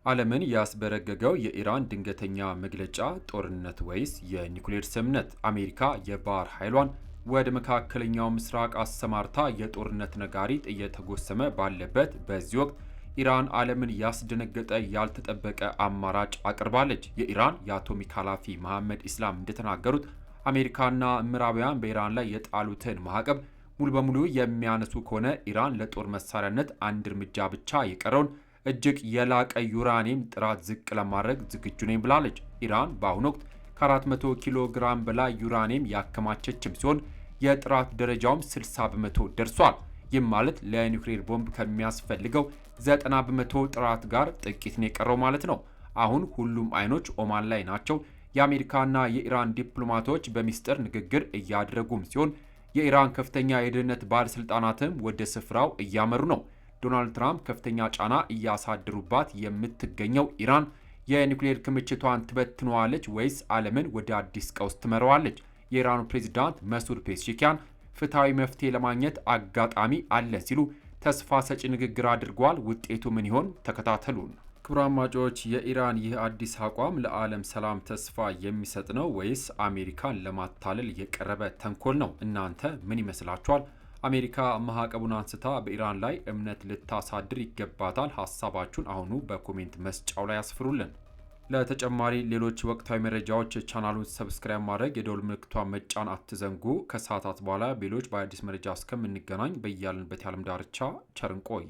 ዓለምን ያስበረገገው የኢራን ድንገተኛ መግለጫ፣ ጦርነት ወይስ የኒውክሌር ስምምነት? አሜሪካ የባህር ኃይሏን ወደ መካከለኛው ምስራቅ አሰማርታ የጦርነት ነጋሪት እየተጎሰመ ባለበት በዚህ ወቅት ኢራን ዓለምን ያስደነገጠ ያልተጠበቀ አማራጭ አቅርባለች። የኢራን የአቶሚክ ኃላፊ መሐመድ ኢስላም እንደተናገሩት፣ አሜሪካና ምዕራባውያን በኢራን ላይ የጣሉትን ማዕቀብ ሙሉ በሙሉ የሚያነሱ ከሆነ ኢራን ለጦር መሳሪያነት አንድ እርምጃ ብቻ የቀረውን እጅግ የላቀ ዩራኒየም ጥራት ዝቅ ለማድረግ ዝግጁ ነኝ ብላለች። ኢራን በአሁኑ ወቅት ከ400 ኪሎ ግራም በላይ ዩራኒየም ያከማቸችም ሲሆን የጥራት ደረጃውም 60% ደርሷል። ይህም ማለት ለኒውክሌር ቦምብ ከሚያስፈልገው 90% ጥራት ጋር ጥቂት ነው የቀረው ማለት ነው። አሁን ሁሉም አይኖች ኦማን ላይ ናቸው። የአሜሪካና የኢራን ዲፕሎማቶች በሚስጥር ንግግር እያደረጉም ሲሆን የኢራን ከፍተኛ የደህንነት ባለስልጣናትም ወደ ስፍራው እያመሩ ነው። ዶናልድ ትራምፕ ከፍተኛ ጫና እያሳደሩባት የምትገኘው ኢራን የኒውክሌር ክምችቷን ትበትነዋለች ወይስ ዓለምን ወደ አዲስ ቀውስ ትመራዋለች? የኢራኑ ፕሬዚዳንት መሱድ ፔዜሽኪያን ፍትሐዊ መፍትሄ ለማግኘት አጋጣሚ አለ ሲሉ ተስፋ ሰጪ ንግግር አድርገዋል። ውጤቱ ምን ይሆን? ተከታተሉን። ክቡራን አድማጮች፣ የኢራን ይህ አዲስ አቋም ለዓለም ሰላም ተስፋ የሚሰጥ ነው ወይስ አሜሪካን ለማታለል የቀረበ ተንኮል ነው? እናንተ ምን ይመስላችኋል? አሜሪካ ማዕቀቡን አንስታ በኢራን ላይ እምነት ልታሳድር ይገባታል? ሀሳባችሁን አሁኑ በ comment መስጫው ላይ አስፍሩልን። ለተጨማሪ ሌሎች ወቅታዊ መረጃዎች ቻናሉን subscribe ማድረግ፣ የደወል ምልክቷን መጫን አትዘንጉ። ከሰዓታት በኋላ ሌሎች በአዲስ መረጃ እስከምንገናኝ በያለንበት የዓለም ዳርቻ ቸር እንቆይ።